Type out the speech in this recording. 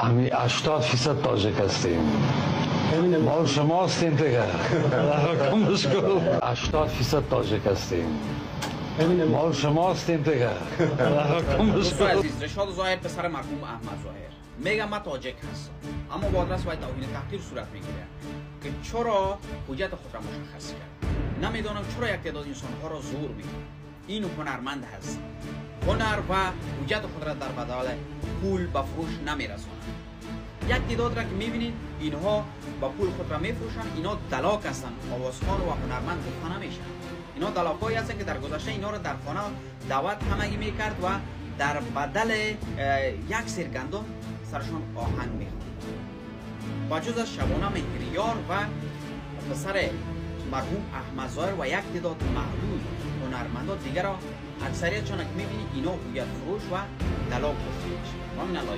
همین 80% تاجک هستیم. ما شما هستیم دیگه. 80% تاجک هستیم. ما شما هستیم دیگه. دوستان عزیز، رشاد ظاهر پسر مرحوم احمد ظاهر میگه من تاجک هستم، اما با آدرس و توهین تحقیر صورت میگیره که چرا هویت خود را مشخص کرد. نمیدانم چرا یک تعداد انسان ها را زور میکنه. این هنرمند هست، هنر و هویت خود را در بدل پول به فروش نمیرساند. یک تعداد را که میبینید اینها با پول خود را میفروشند، اینا دلاک هستند، آوازخوان و هنرمند گفته نمیشن. اینا دلاکایی هستند که در گذشته اینا را در خانه دعوت همگی میکرد و در بدل یک سیر گندم سرشان آهنگ میخوند. با جز از شبانه مهریار و پسر مرحوم احمد ظاهر و یک تعداد معدود هنرمندان دیگر را اکثریتشان که میبینید اینا هویت فروش و دلاک گفته میشه. و من الله.